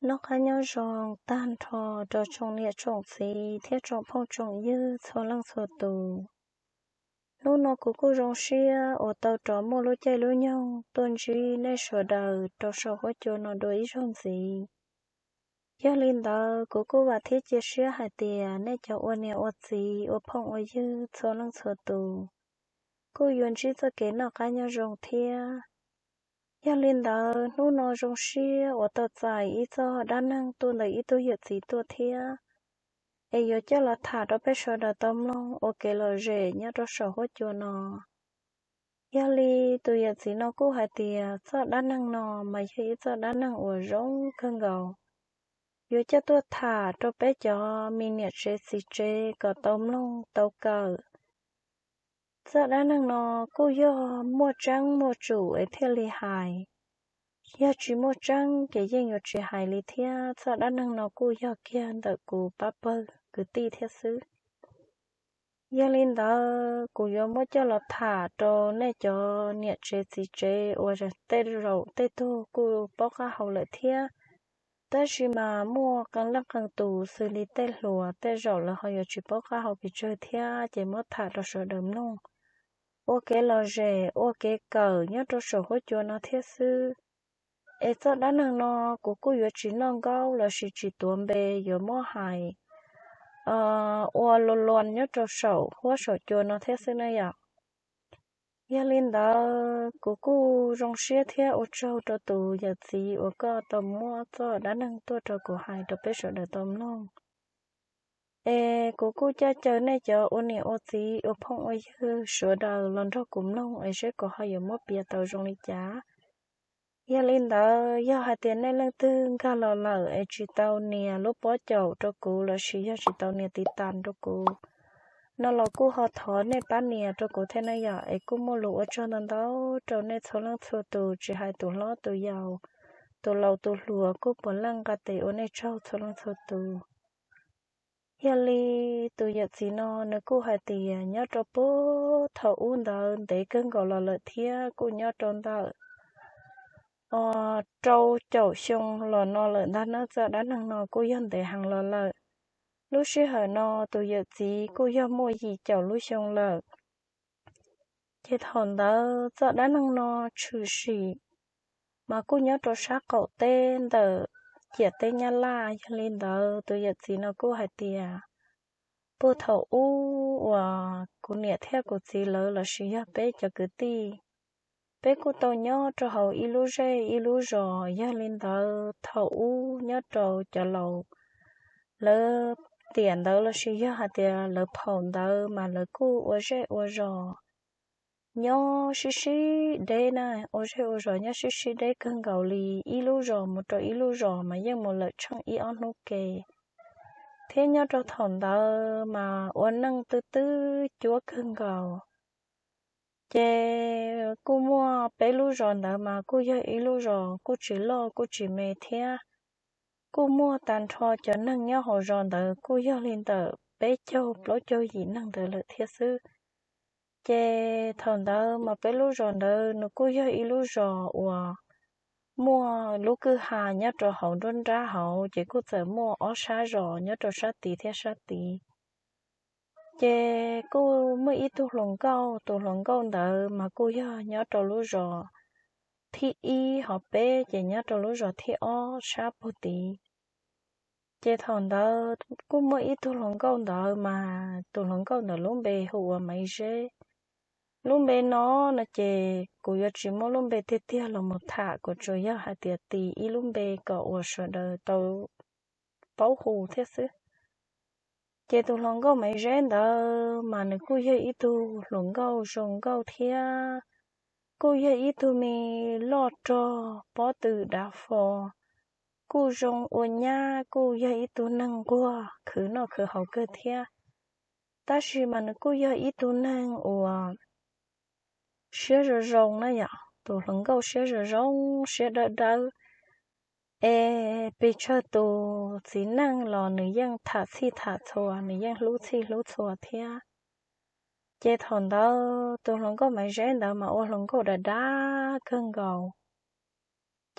Noj qab nyob zoo tag nrho rau tsoom niam tsoom txiv thiab tsoom phooj tsoom ywg txhua leej txhua tus. Hnub no kuv kuj zoo siab uas tau rov muaj lub caij lub nyoog tuaj ntsib nej sawv daws rau saum huab cua no dua ib zaug ntxiv. Yog li ntawd kuv kuj vam thiab cia siab hais tias nej cov ua niam ua txiv ua phooj ua ywg txhua leej txhua tus kuj yuav ntsib txoj kev noj qab nyob zoo thiab. Yog li ntawd hnub no zoo siab uas tau txais ib txoj dab neeg tuaj ntawm ib tug yawm txiv tuaj thiab, es yuav coj los tham rau peb sawv daws tau mloog ua kev lom zem nyob rau saum huab cua no. Yog li tus yawm txiv no kuj hais tias txoj dab neeg no mas yog ib txoj dab neeg uas zoo kawg nkaus, yuav coj tuaj tham rau peb cov me niam tsev txiv tsev kom tau mloog tau kawm. Txoj dab neeg no kuj yog muaj tseeb muaj tsum es thiaj li hais, yog tsis muaj tseeb ces yeej yuav tsis hais li thiab. Txoj dab neeg no kuj yog kiag ntawm kuv pab pawg kwv tij thiab xwb. Yog li ntawd kuv yuav muab coj los tham rau nej cov niam tsev txiv tsev uas tej zaum tej tug kuj paub qab hau lawm thiab. Tab sis mas muaj qee leej qee tus xws li tej hluas tej zaum lawv ho yuav tsis paub qab hau pes tsawg thiab, ces muab tham rau sawv daws mloog ua kev lom zem ua kev kawm nyob rau saum huab cua no thiab xwb. Es txoj dab neeg no kuv kuj yuav tsis noj nkaub lossis tsis tuav npe, yuav muab hais ua luag luas nyob rau saum huab saum cua no thiab xwb na yom. Yog li ntawd kuv kuj zoo siab thiab ua tsaug rau tus yawm txiv uas koj tau muab txoj dab neeg tuaj rau kuv hais rau peb sawv daws tau mloog. Es kuv kuj coj caw nej cov ua niam ua txiv ua phooj ua ywg sawv daws los nrog kuv mloog es seb kuv ho yuav muab piav tau zoo li cas. Yog li ntawd yog hais tias nej leej twg nkag los lawm es tsis tau nias lub pob caum rau kuv lossis yog tsis tau nias tiv tas rau kuv no los kuj ho thov nej pab nias rau kuv thiab na yom. Es kuj muaj lus ua tsaug ntau ntau rau nej txhua leej txhua tus, tsis hais tus hlob tus yau, tus laus tus hluas, kuj puav leej nqa tes ua nej tsaug txhua leej txhua tus. Yog li tus yawm txiv no nws kuj hais tias nyob rau puag thaum ub ntawd ntev kawg nkaus los lawm thiab kuj nyob rau ntawm rau caum xyoo los no lawm ntag na. Txoj dab neeg no kuj yog ntev heev los lawm. Lub sij hawm no tus yawm txiv kuj yog muaj yim caum lub xyoo lawm. Ces thaum ntawd txoj dab neeg no tshwm sim mas kuj nyob rau sab qaum teb ntawm ciam teb Nyab Laj. Yog li ntawd tus yawm txiv no kuj hais tias puag thaum ub uas kuv niam thiab kuv txiv lawv lossis yog peb cov kwv tij, peb kuj tau nyob rau hauv ib lub zej ib lub zos. Yog li ntawd thaum ub nyob rau cov laus lawv tiam ntawd lossis yog hais tias lawv phaum ntawd mas lawv kuj ua zej ua zos nyob sib sib deb na, ua zej ua zos nyob sib sib deb kawg nkaus li. Ib lub zos mus rau ib lub zos mas yeej mus lawm tsheej ib ob hnub ke, thiab nyob rau thaum ntawd mas ua neej twb twb cuab kawg nkaus. Ces kuj muaj peb lub zos ntawd mas kuj yog ib lub zos kuj tsis loj kuj tsis me thiab, kuj muaj tag nrho cov neeg nyob hauv zos ntawd kuj yog li ntawm peb caug plaub caug yim neeg ntawd lawm thiab xwb. Ces thaum ntawd mas peb lub zos ntawd nws kuj yog ib lub zos uas muaj lub kwj ha nyob rau hauv nruab nrab hauv, ces kuj txawm muaj ob sab zos nyob rau sab tid thiab sab tid. Ces kuj muaj ib tug hluas nkauj, tus hluas nkauj ntawd mas kuj yog nyob rau lub zos thib ib, ho peb ces nyob rau lub zos thib ob sab puag tid. Ces thaum ntawd kuj muaj ib tug hluas nkauj ntawd mas tus hluas nkauj ntawd lub npe hu ua Maiv Zeb. Lub npe no no ces kuv yuav tsis muab lub npe tiag tiag los mus tham, kuv tsuas yog hais tias tis ib lub npe kom uas sawv daws tau paub hu thiab xwb. Ces tus hluas nkauj Maiv Zeb ntawd mas nws kuj yog ib tug hluas nkauj zoo nkauj thiab, kuj yog ib tug me loj rog pob tw dav fo, kuj zoo ua nyab, kuj yog ib tug neeg nquag khwv noj khwv haus kawg thiab. Tab sis mas nws kuj yog ib tug neeg uas siab zoo zoo na yom, tus hluas nkauj siab zoo zoo siab dawb dawb. Es pes tsawg tus txiv neej los nws yeej tham txhij tham txhua, nws yeej hlub txhij hlub txhua thiab. Ces thaum ntawd tus hluas nkauj Maiv Zeb ntawd mas ua hluas nkauj dav dav kawg nkaus.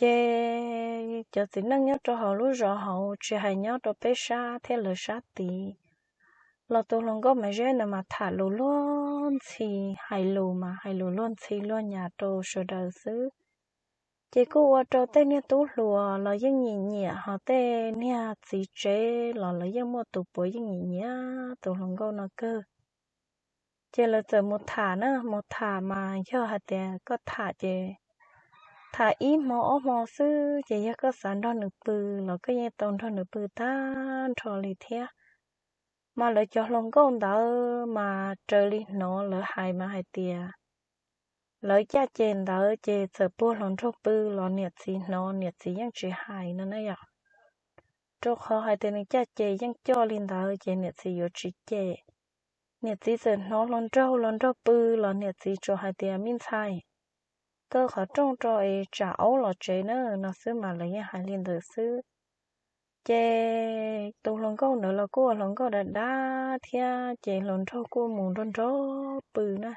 Ces cov txiv neej nyob rau hauv lub zos hauv, tsis hais nyob rau peb sab thiab lawv sab tid, los tus hluas nkauj Maiv Zeb ntawd mas tham lus luag ntxhi, hais lus mas hais lus luag ntxhi luag nyav rau sawv daws xwb. Ces kuj ua rau tej niag tub hluas los yeej nyiam nyiam, ho tej niag txiv tsev los lawv yeej muaj tus puav yeej nyiam nyiam tus hluas nkauj no kawg. Ces lawv txawm mus tham na, mus tham mas yog hais tias koj tham ces tham ib hmo ob hmo xwb, ces yog koj xav nrog nws pw los koj yeej tau nrog nws pw tag nrho li thiab. Mas lawv cov hluas nkauj ntawd mas raws li hnov lawv hais mas hais tias lawv caj ces ntawd ces txawm puag hluas nraug pw los niam txiv hnov niam txiv yeej tsis hais no na yom. Rau qhov hais tias nws caj ces yeej coj li ntawd ces niam txiv yuav tsis cem. Niam txiv txawm hnov hluas nraug los nrog pw los niam txiv tsuas hais tias me ntxhais, kaw qhov rooj rau es tsam aub los tsev na no xwb mas lawv yeej hais li ntawd xwb. Ces tus hluas nkauj ntawd los kuj ua hluas nkauj dav dav thiab ces hluas nraug kuj mus nrog nrog pw na.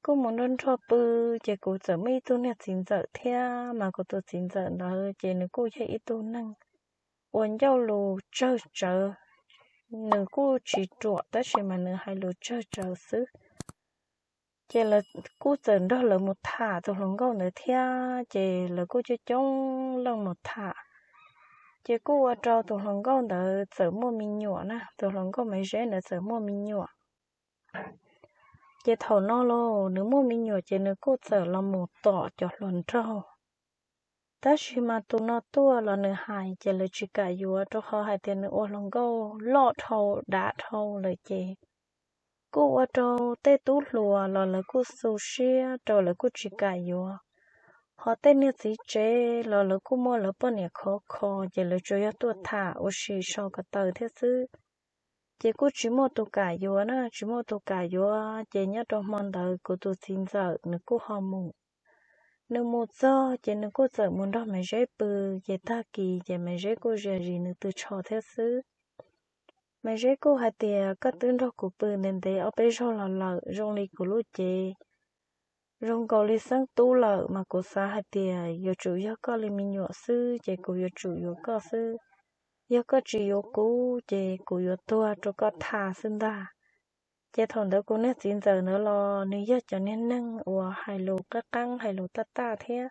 Kuj mus nrog nrog pw, ces kuv txawm muaj ib tug niag txiv ntxawm thiab mas kuv tus txiv ntxawm ntawd ces nws kuj yog ib tug neeg uas ncauj lus tsawg tsawv, nws kuj tsis ruam tab sis mas nws hais lus tsawg tsawv xwb. Ces lawv kuj txawm nrog lawv mus tham tus hluas nkauj ntawd thiab ces lawv kuj coob coob leej mus tham. Ces kuj ua rau tus hluas nkauj ntawd txawm muaj me nyuam na, tus hluas nkauj Maiv Zeb ntawd txawm muaj me nyuam. Ces thaum no los nws muaj me nyuam ces nws kuj txawm los mus tom cov hluas nraug. Tab sis mas tus no tuaj los nws hais ces lawv tsis kam yuav rau qhov hais tias nws ua hluas nkauj loj dhau dav dhau lawm ces kuj ua rau tej tub hluas los lawv kuj xu siab rau lawv kuj tsis kam yuav. Ho tej niag txiv tsev los lawv kuj muaj lawv poj niam khov kho ces lawv tsuas yog tuaj tham ua si so ko taw thiab xwb. Ces kuj tsis muaj tus kam yuav na, tsis muaj tus kam yuav ces nyob rau hmo ntawd kuv tus txiv ntxawm nws kuj ho mus. Nws mus txog ces nws kuj txawm mus nrog Maiv Zeb pw, ces tag kis ces Maiv Zeb kuj zia zis nws tw tsho thiab xwb. Maiv Zeb kuj hais tias koj twb nrog kuv pw ntev ntev ob peb zaug los lawm, zoo li kuv lub cev zoo nkaus li xeeb tub lawm mas kuv xav hais tias yuav tsum yog koj li me nyuam xwb ces kuv yuav tsum yuav koj xwb. Yog koj tsis yuav kuv ces kuv yuav tuag rau koj tham xwb ntag. Ces thaum ntawd kuv niag txiv ntxawm ntawd los nws yog cov niag neeg uas hais lus qab qeeb hais lus taj taj thiab.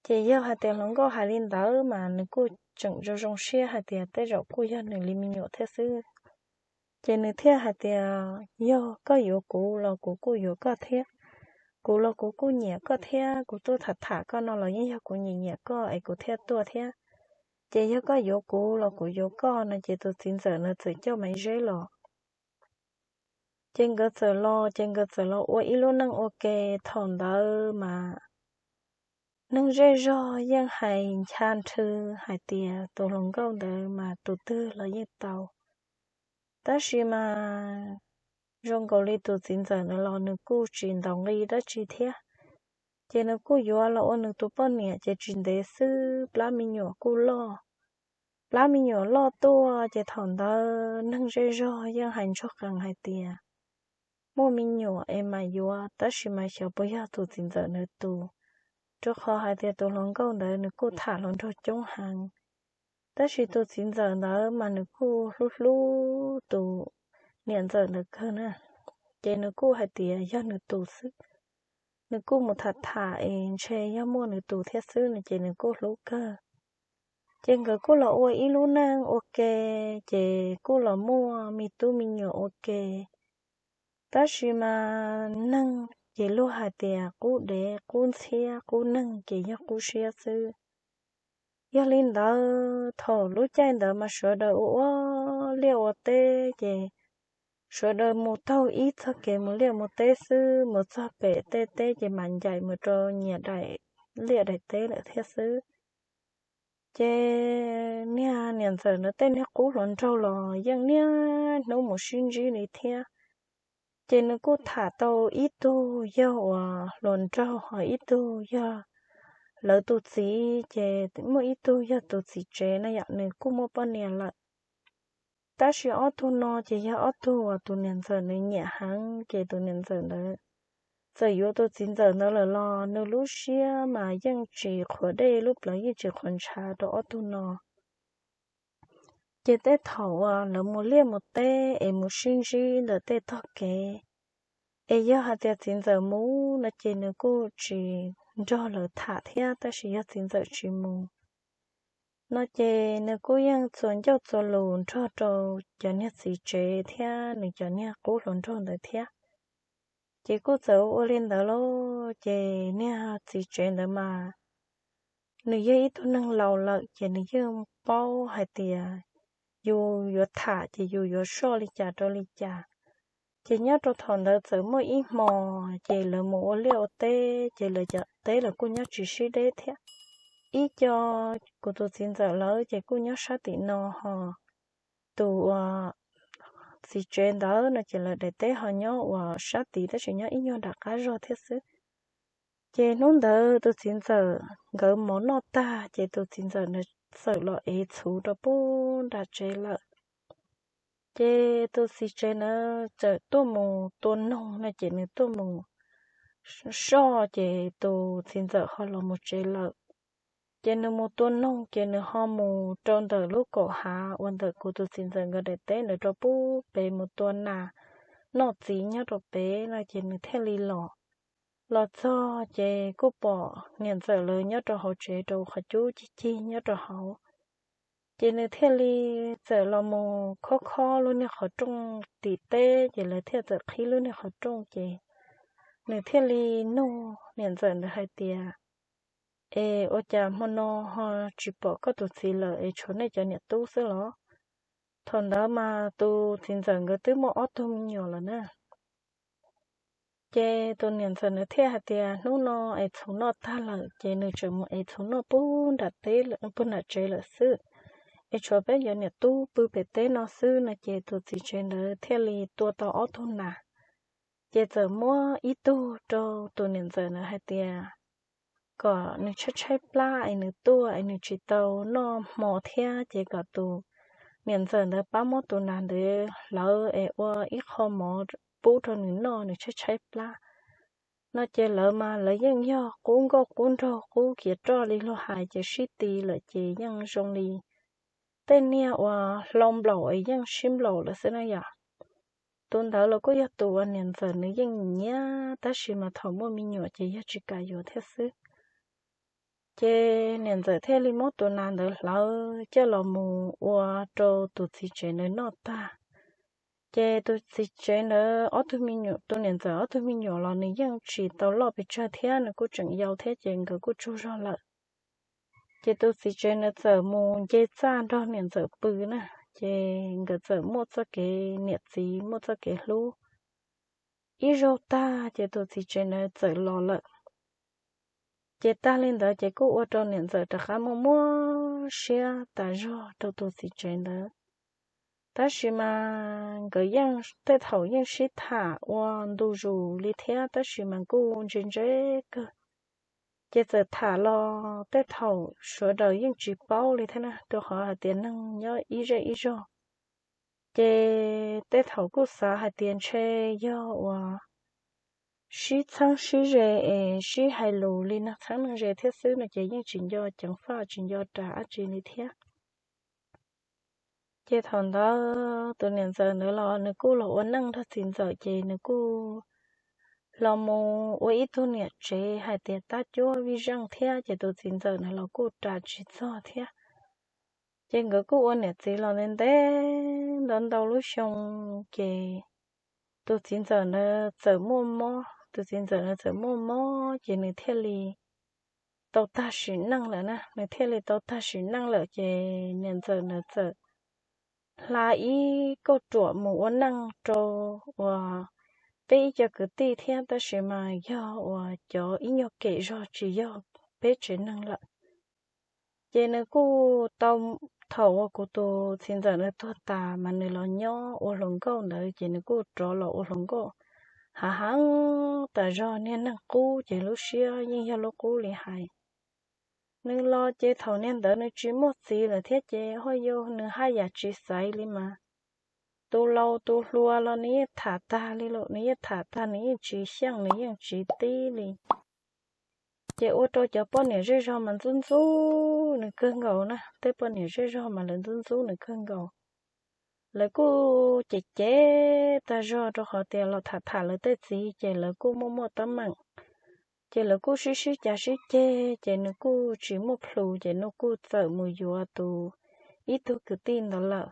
Ces yog hais tias hluas nkauj hais li ntawd mas nws kuj tseem zoo zoo siab hais tias tej zaum kuj yog nws li me nyuam thiab xwb. Ces nws thiaj hais tias yog koj yuav kuv los kuv kuj yuav koj thiab, kuv los kuv kuj nyiam koj thiab, kuv tuaj tham tham koj no los yeej yog kuv nyiam nyiam koj es kuv thiaj tuaj thiab. Ces yog koj yuav kuv los kuv yuav koj no ces tus txiv ntxawm ntawd txawm coj Maiv Zeb los. Ces nkawd txawm los, ces nkawd txawm los ua ib lub neej ua ke. Thaum ntawd mas neeg zej zog yeej hais ncha nrhw hais tias tus hluas nkauj ntawd mas tus twg los yeej tau. Tab sis mas zoo nkaus li tus txiv ntxawm ntawd los nws kuj tsis ntaus nqi dab tsi thiab. Ces nws kuj yuav los ua nws tus poj niam ces tsis ntev xwb plab me nyuam kuj loj. Plab me nyuam loj tuaj ces thaum ntawd neeg zej zog yeej hais ntsoog qees hais tias muaj me nyuam es mam yuav, tab sis mas xyov puas yog tus txiv ntxawm ntawd tus, rau qhov hais tias tus hluas nkauj ntawd nws kuj tham hluas nraug coob heev. Tab sis tus txiv ntxawm ntawd mas nws kuj hlub hlub tus niam ntxawm ntawd kawg na. Ces nws kuj hais tias yog nws tus xwb, nws kuj mus tham tham es ntshe yog muaj nws tus thiab xwb no ces nws kuj hlub kawg. Ces nkawd kuj los ua ib lub neej ua ke, ces kuj los muaj me tub me nyuam ua ke. Tab sis mas neeg ces luag hais tias qub dev qub ntxhiab, qub neeg ces yog qub siab xwb. Yog li ntawd thaum lub caij ntawd mas sawv daws ua ua liaj ua teb, ces sawv daws mus taug ib txoj kev mus liaj mus teb xwb, mus txog pem tej teb ces mam ncaim mus rau nyias daim liaj daim teb lawm thiab xwb. Ces niag niam ntxawm ntawd tej niag qub hluas nraug los yeej niaj hnub mus sib ntsib li thiab. Ces nws kuj tham tau ib tug yog uas hluas nraug, ho ib tug yog lawv tus txiv, ces muaj ib tug yog tus txiv tsev na yom, nws kuj muaj poj niam lawm. Tab sis ob tug no ces yog ob tug uas tus niam ntxawm nws nyiam heev, ces tus niam ntxawm ntawd txawm yuav tus txiv ntxawm ntawd lawm los nws lub siab mas yeej tsis qhuas dej, lub plawv yeej tsis qhuas ntshav rau ob tug no. Ces tej thaum uas lawv mus liaj mus teb es mus sib ntsib ntawm tej tog kev, es yog hais tias txiv ntxawm mus no ces nws kuj tsis nrog lawv tham thiab, tab sis yog txiv ntxawm tsis mus no ces nws kuj yeej txuas ncauj txuas lus nrog rau cov niag txiv tsev thiab nws cov niag qub hluas nraug ntawd thiab. Ces kuj txawm ua li ntawd lauj, ces niag txiv tsev ntawd mas nws yog ib tug neeg laus lawm ces nws yeej paub hais tias yus yuav tham ces yus yuav soj li cas rau li cas. Ces nyob rau thaum ntawd txawm muaj ib hmos ces lawv mus ua liaj ua teb ces lawv cov teb los kuj nyob tsis sib deb thiab. Ib co kuv tus txiv ntxawm lawv ces kuj nyob sab tim no ho tus uas txiv tsev ntawd no ces lawv daim teb ho nyob uas sab tid tab sis nyob ib nyuag nram qab zog thiab xwb. Ces hnub ntawd tus txiv ntxawm nkawd mov noj tag ces tus txiv ntxawm ntawd txawm los ev txhuv rau pub nram tsev lawm. Ces tus txiv tsev ntawd txawm tuaj mus tua noog no ces nws tuaj mus soj ces tus txiv ntxawm ho los mus tsev lawm. Ces nws mus tua noog ces nws ho mus rau ntawm lub kaum hav uas ntawm kuv tus txiv ntxawm nkawd daim teb ntawd rau pub pem mus tua nas noj txiv nyob rau pem no ces nws thiaj li los. Los txog ces kuj pom niam ntxawm lawv nyob rau hauv tsev rau qhov cub cig cig nyob rau hauv. Ces nws thiaj li txawm los mus khob khob lub niag qhov rooj tim teb ces lawv thiaj txawm qhib lub niag qhov rooj ces nws thiaj li nug niam ntxawm ntawd hais tias, Es ua cas hmo no ho tsis pom koj tus txiv lawm es tshuav nej cov niam tub xwb los? Thaum ntawd mas tus txiv ntxawm nkawd twb muaj ob tug me nyuam lawm na. Ces tus niam ntxawm ntawd thiaj hais tias, Hnub no es txhuv noj tag lawm ces nws tseem mus es txhuv noj pub nram teb, pub nram tsev lawm xwb, es tshuav peb cov niam tub pw pem teb no xwb no. Ces tus txiv tsev ntawd thiaj li tua tau ob tug nas. Ces txawm muab ib tug rau tus niam ntxawm ntawd hais tias kom nws tshaib tshaib plab es nws tuaj es nws tsis tau noj hmo thiab ces kom tus niam ntxawm ntawd pab muab tus nas ntawd hlawv es ua ib qho mov pub rau nws noj, nws tshaib tshaib plab no. Ces lawv mas lawv yeej yog qub nkauj qub nraug qub kiav roj li luag hais ces sib ti lawm ces yeej zoo li tej niag uas hlau nplaum es yeej sib nplaum lawm xwb na yom. Tus ntawd los kuj yog tus uas niam ntxawm nws yeej nyiam tab sis mas thaum muaj me nyuam ces yog tsis kam yuav thiab xwb. Ces niam ntxawm thiaj li muab tus nas ntawd hlawv coj los mus ua rau tus txiv tsev ntawd noj tag. Ces tus txiv tsev ntawd ob tug me nyuam, tus niam ntxawm ob tug me nyuam los nws yeej tsis tau loj pes tsawg thiab nws kuj tseem yau thiab ces nkawd kuj tsaug zog lawm. Ces tus txiv tsev ntawd txawm mus nce txaj nrog niam ntxawm pw na, ces nkawd txawm muaj txoj kev niam txiv muaj txoj kev hlub. Ib zaug tag ces tus txiv tsev ntawd txawm los lawm. Ces tag li ntawd ces kuj ua rau niam ntxawm rov qab muaj muaj siab tas zog rau tus txiv tsev ntawd. Tab sis mas nkawd yeej tej thaum yeej sib tham ua ntu zus li thiab tab sis mas kuj ntse ntse kawg. Ces txawm tham los tej thaum sawv daws yeej tsis paub li thiab na, rau qhov hais tias neeg nyob ib zej ib zog. Ces tej thaum kuj xav hais tias ntshe yog uas sib txheeb sib ze es sib hais lus li neeg txheeb neeg ze thiab xwb no ces yeej tsis nco ceev faj tsis nco ras dab tsi li thiab. Ces thaum ntawd tus niam ntxawm ntawd los nws kuj los ua neej nrog txiv ntxawm ces nws kuj los mus ua ib tug niam tsev hais tias tab cuab vij zeej thiab ces tus txiv ntxawm ntawd los kuj ras tsis txog thiab. Ces nkawd kuj ua niam txiv los ntev ntev ntau ntau lub xyoo, ces tus txiv ntxawm ntawd txawm muaj mob, tus txiv ntxawm ntawd txawm muaj mob ces nws thiaj li tau tag sim neej lawm na, nws thiaj li tau tag sim neej lawm ces niam ntxawm ntawd txawm hla ib kauj ruam mus ua neej rau uas peb ib co kwv tij thiab tab sis mas yog uas cov ib nyuag kem zog tsis yog peb tsev neeg lawm. Ces nws kuj tau, thaum uas kuv tus txiv ntxawm nws tuag tas mas nws los nyob ua hluas nkauj ntawd ces nws kuj rov los ua hluas nkauj hav heev tas zog, niag neeg qub ces lub siab yeej yog lub qub li hais. Nws los ces thaum niag ntawd nws tsis muaj txiv lawm thiab ces ho yog nws haj yam tsis xaiv li mas tus laus tus hluas los nws yeej tham tag li lawm, nws yeej tham tag, nws yeej tsis xyeej, nws yeej tsis tib li. Ces ua rau cov poj niam zej zog mas ntxub ntxub nws kawg nkaus na, tej poj niam zej zog mas lawv ntxub ntxub nws kawg nkaus. Lawv kuj cem cem tag zog rau qhov tias los tham tham lawv tej txiv ces lawv kuj muaj muaj teeb meem, ces lawv kuj sib sib cav sib ceg, ces nws kuj tsis muaj plhus, ces nws kuj txawm mus yuav tus, ib tug kwv tij ntawd lawm.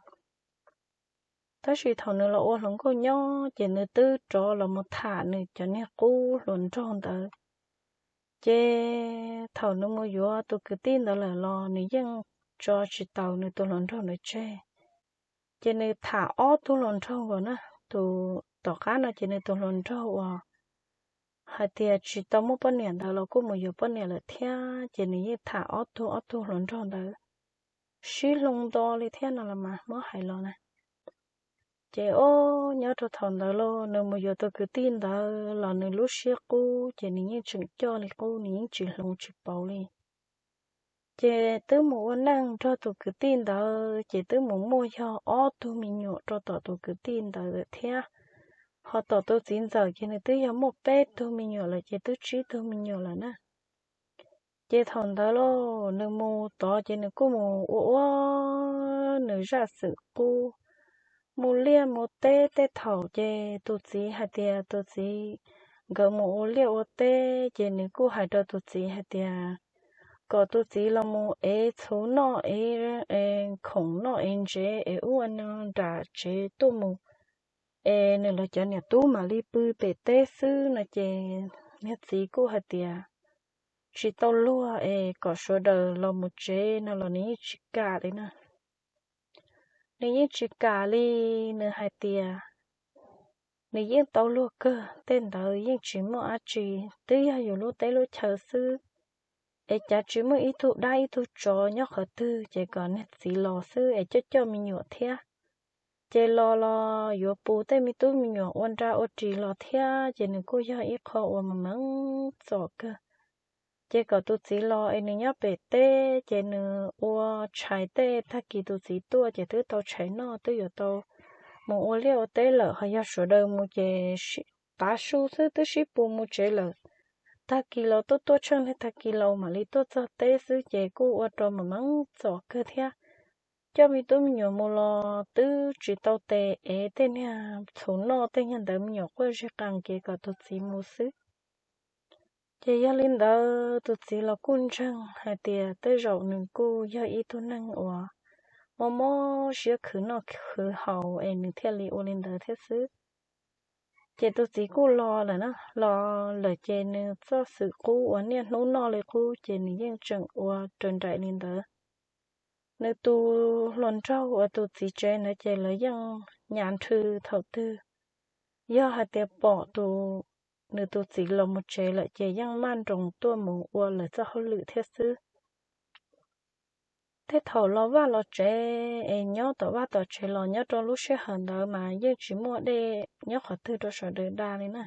Tab sis thaum nws los ua hluas nkauj nyob ces nws twb rov los mus tham nws cov niag qub hluas nraug ntawd. Ces thaum nws mus yuav tus kwv tij ntawd lawm los nws yeej tso tsis taus nws tus hluas nraug ntawd tseg. Ces nws tham ob tug hluas nraug nkaus na, tus tom qab no ces nws tus hluas nraug uas hais tias tsis tau muaj poj niam ntawd los kuj mus yuav poj niam lawm thiab, ces nws yeej tham ob tug ob tug hluas nraug ntawd sib hloov nto li thiab no los mas muab hais los na. Ces ob nyob rau thaum ntawd los nws mus yuav tus kwv tij ntawd los nws lub siab qub ces nws yeej tseem coj li qub, nws yeej tsis hloov tsis pauv li. Ces twb mus ua neej nrog tus kwv tij ntawd ces twb mus muaj yog ob tug me nyuam rau tom tus kwv tij ntawd thiab. Ho tom tus txiv ntxawm ces nws twb yog muaj peb tug me nyuam lawm ces twb tsib tug me nyuam lawm na. Ces thaum ntawd los nws mus tod ces nws kuj mus ua ua nws zaj xwm qub, mus liaj mus teb tej thaum ces tus txiv hais tias tus txiv, nkawd mus ua liaj ua teb ces nws kuj hais rau tus txiv hais tias kom tus txiv los mus ev txhuv noj ev, ev khoom noj ev ntsev ev ub no nram tsev tuaj mus, es nws los cov niam tub mam li pw pem teb xwb no ces niag txiv kuj hais tias tsis tau luag es kom sawv daws los mus tsev no los nws yeej tsis kam li na. Nws yeej tsis kam li, nws hais tias nws yeej tau luag kawg, tej ntawd yeej tsis muaj dab tsi, twb yog yus lub teb lub chaw xwb, es cav tsis muaj ib tug dab ib tug tsov nyob qhov twg ces kom niag txiv los xwb es coj coj me nyuam thiab. Ces los los yuav pus tej me tub me nyuam ua nra ua ris los thiab ces nws kuj yog ib qho uas meej meej txom kawg. Ces kom tus txiv los es nws nyob pem teb ces nws ua tshais tej, tag kis tus txiv tuaj ces twb tau tshais noj, twb yuav tau mus ua liaj ua teb lawm, ho yog sawv daws mus ces tav su xwb twb sib pus mus tsev lawm. Tag kis los tuaj tuaj tsheej niag tag kis los mam li tuaj txog teb xwb ces kuj ua rau meej meej txom kawg thiab. Coj me tub me nyuam mus los twb tsis tau tes ev tej niag txhuv noj tej niag ntawd, me nyuam quaj zig qees ces kom tus txiv mus xwb. Ces yog li ntawd tus txiv los kuj ntseeg hais tias tej zaum nws kuj yog ib tug neeg uas mob mob siab khwv noj khwv haus es nws thiaj li ua li ntawd thiab xwb. Ces tus txiv kuj los lawm na, los lawm ces nws txoj xwm qub uas niaj hnub noj li qub ces nws yeej tseem ua raws nraim li ntawd. Nws tus hluas nraug uas tus txiv tsev ntawd ces lawv yeej nyav nrhw thaum twg yog hais tias pom tus, nws tus txiv los mus tsev lawm ces yeej maj nroos tuaj mus ua lawv txoj hauj lwm thiab xwb. Tej thaum los vaj los tsev es nyob tom vaj tom tsev los nyob rau lub sij hawm ntawd mas yeej tsis muaj dej nyob qhov twg rau sawv daws da li na.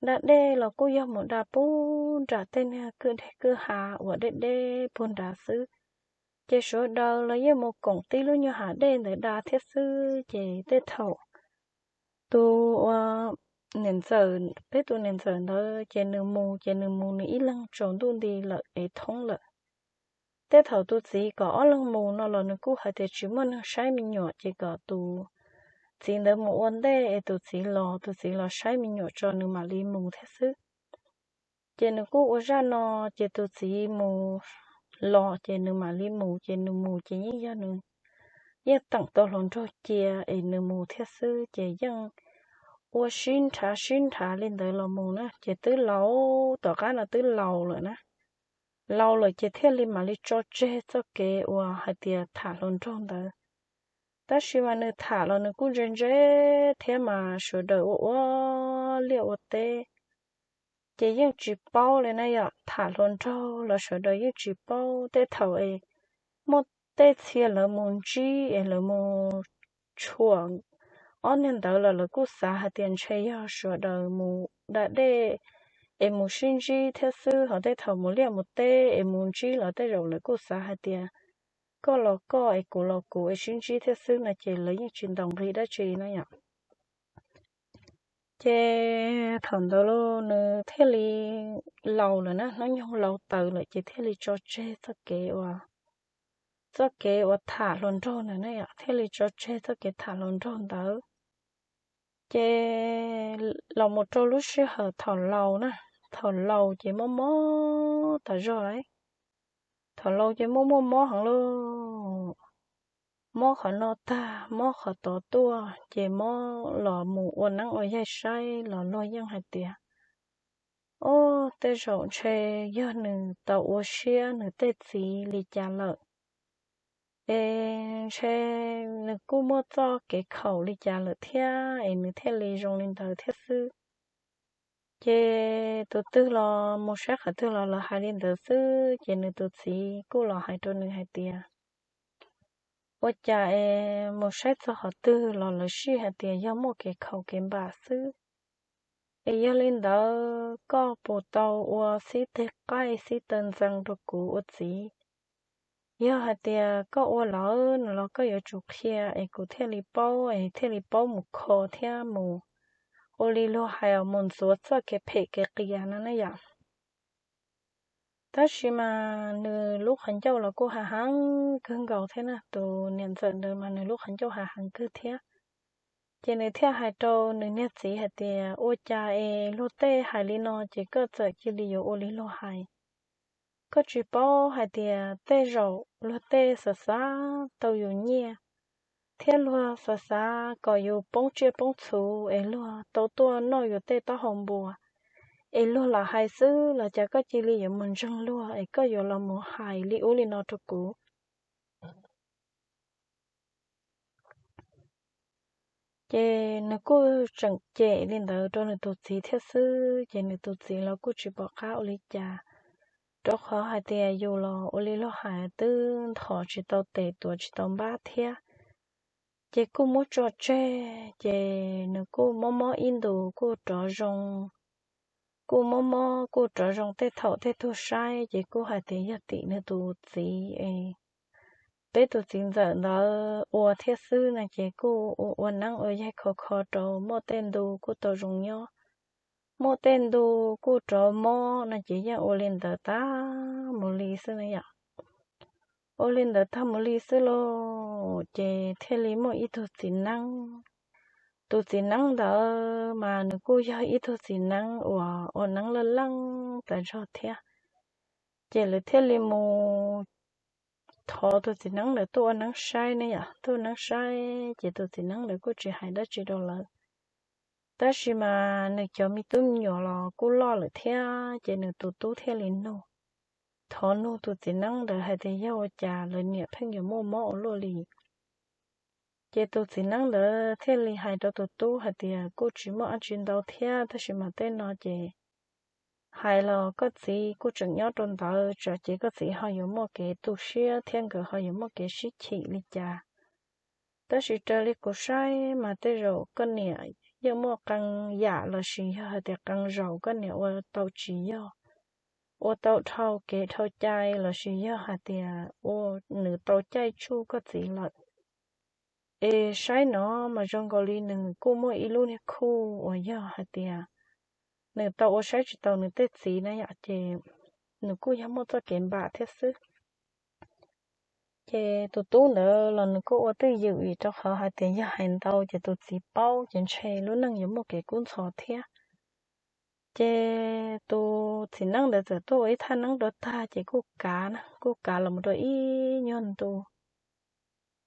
Da dej los kuj yog mus da puag nram tej niag kwj deg kwj ha uas deb deb puag nrad xwb. Ces sawv daws los yeej mus koom tib lub nyuag hav dej ntawd da thiab xwb. Ces tej thaum tus ua niam ntxawm, peb tus niam ntxawm ntawd ces nws mus ces nws mus nws ib leeg tsaus ntuj nti lawm es thoob lawm. Tej thaum tus txiv kom ob leeg mus no los nws kuj hais tias tsis muaj neeg saib me nyuam ces kom tus txiv ntawd mus ua ntej es tus txiv los, tus txiv los saib me nyuam tso nws mam li mus thiab xwb. Ces nws kuj ua zaj no, ces tus txiv mus los ces nws mam li mus, ces nws mus ces yeej yog nws yeej teem tau hluas nraug cia es nws mus thiab xwb. Ces yeej ua sib nrhav sib nrhav li ntawd los mus na, ces twb laus, tom qab no twb laus lawm na. Laus lawm ces thiaj li mam li tso tseg txoj kev uas hais tias tham hluas nraug ntawd. Tab sis mas nws tham los nws kuj ntse ntse thiab mas sawv daws ua ua liaj ua teb ces yeej tsis paub li na yom, tham hluas nraug los sawv daws yeej tsis paub. Tej thaum es muaj tej txhia lawv mus ntsib es lawv mus tshuam ob niag ntawd los lawv kuj xav hais tias ntshe yog sawv daws mus da dej es mus sib ntsib thiab xwb, ho tej thaum mus liaj mus teb es mus ntsib los tej zaum lawv kuj xav hais tias koj los koj es kuv los kuv es sib ntsib thiab xwb no ces lawv yeej tsis ntaus nqi dab tsi na yom. Ces thaum ntawd los nws thiaj li laus lawm na, hnub nyoog laus tawv lawm ces thiaj li tso tseg txoj kev uas, txoj kev uas tham hluas nraug ntawd na yom, thiaj li tso tseg txoj kev tham hluas nraug ntawd. Ces los mus rau lub sij hawm thaum laus na, thaum laus ces mob mob tas zog lawm. Thaum laus ces muaj muaj mob heev lauj, mob qhov no tag mob qhov tod tuaj ces mob los mus ua neeb ua yaig saib los luag yeej hais tias, Ob, tej zaum ntshe yog nws tau ua siab nws tej txiv li cas lawm, es ntshe nws kuj muaj txoj kev khaum li cas lawm thiab es nws thiaj li zoo li ntawd thiab xwb. Ces tus twg los mus saib qhov twg los lawv hais li ntawd xwb, ces nws tus txiv kuj los hais rau nws hais tias, Ua cas es mus saib txog qhov twg los lawv sij hais tias yog muaj kev khaum kev npam xwb. Es yog li ntawd koj puas tau ua xib teg qaij xib taw ntxees rau kuv ua txiv? Yog hais tias koj ua lawm no los koj yuav tsum qhia es kuv thiaj li paub, es thiaj li paub mus kho thiab mus ua li luag hais os, mus ntxuav txoj kev phem kev qias no na yom. Tab sis mas nws lub qhov ncauj los kuj hav heev kawg nkaus thiab na, tus niam ntxawm ntawd mas nws lub qhov ncauj hav heev kawg thiab. Ces nws thiaj hais rau nws niag txiv hais tias, Ua cas es luag tej hais li no ces koj txawm cia li yuav ua li luag hais? Koj tsis paub hais tias tej zaum luag tej xav xav tau yus nyiaj, thiab luag xav xav kom yus poob tsiaj poob txhu es luag tau tuaj noj yus tej taub hau npua, es luag lam hais xwb los cas koj cia li yuav mus ntseeg luag es koj yuav los mus hais li ub li no rau kuv? Ces nws kuj tseem cem li ntawd rau nws tus txiv thiab xwb, ces nws tus txiv los kuj tsis pom qab ua li cas, rau qhov hais tias yus los ua li luag hais twb nthos tsis tau tes tuav tsis tau npab thiab. Ces kuj muab tso tseg, ces nws kuj mob mob ib ntus kuj rov zoo, kuj mob mob kuj rov zoo tej thaum tej tug saib ces kuj hais tias yog tim nws tus txiv es peb tus txiv ntxawm ntawd ua thiab xwb no ces kuj ua ua neeb ua yaig kho kho rau muaj tej ntu kuj tau zoo nyob, muaj tej ntu kuj rov mob no ces yeej ua li ntawd tag mus li xwb na yom. Ua li ntawd tag mus li xwb lauj, ces thiaj li muaj ib tug txiv neeb. Tus txiv neeb ntawd mas nws kuj yog ib tug txiv neeb uas ua neeb laj leej tas zog thiab. Ces lawv thiaj li mus thov tus txiv neeb ntawd tuaj ua neeb saib ne yom, tuaj ua neeb saib ces tus txiv neeb ntawd kuj tsis hais dab tsi rau lawv. Tab sis mas nws cov me tub me nyuam los kuj loj lawm thiab, ces nws tus tub thiaj li nug, thov nug tus txiv neeb ntawd hais tias yog ua cas lawv niam pheej yuav muaj mob ua luaj li. Ces tus txiv neeb ntawd thiaj li hais rau tus tub hais tias kuj tsis muaj dab tsi ntau thiab, tab sis mas tej no ces hais los koj txiv kuj tseem nyob rau ntawd, tsam ces koj txiv ho yuav muaj kev tu siab thiab nkawd ho yuav muaj kev sib chim li cas. Tab sis raws li kuv saib mas tej zaum koj niam yeej muaj qee yam los sis yog hais tias qee zaus koj niam ua tau tsis yog, ua tau dhau kev dhau cai los sis yog hais tias ua nws tau caij tsuj koj txiv lawm. Es saib no mas zoo nkaus li nws kuj muaj ib lub niag khuj uas yog hais tias nws tau ua saib tsis taus nws tej txiv na yom, ces nws kuj yog muaj txoj kev npam thiab xwb. Ces tus tub ntawd los nws kuj ua twj ywm vim rau qhov hais tias yog hais ntau ces tus txiv paub ces ntshe lub neej yuav muaj kev kub ntxhov thiab. Ces tus txiv neeb ntawd txawm tuaj ua ib thaj neeb rau tag ces kuj kav na, kuj kav los mus rau ib nyuag ntu.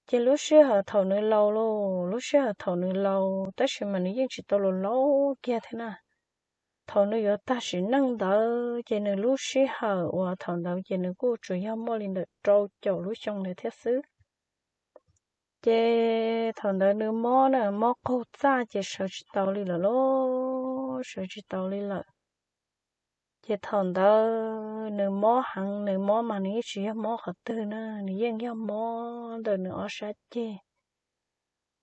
Ces lub sij hawm thaum nws laus lauj, lub sij hawm thaum nws laus tab sis mas nws yeej tsis tau laus laus kiag thiab na. Thaum nws yuav tag sim neej ntawd ces nws lub sij hawm uas thaum ntawd ces nws kuj tsuas yog muaj li ntawm rau caum lub xyoo ntawd thiab xwb. Ces thaum ntawd nws mob na, mob qaug txaj ces sawv tsis taus li lawm lauj, sawv tsis taus li lawm. Ces thaum ntawd nws mob heev, nws mob mas nws yeej tsis yog mob qhov twg na, nws yeej yog mob ntawm nws ob sab ceg,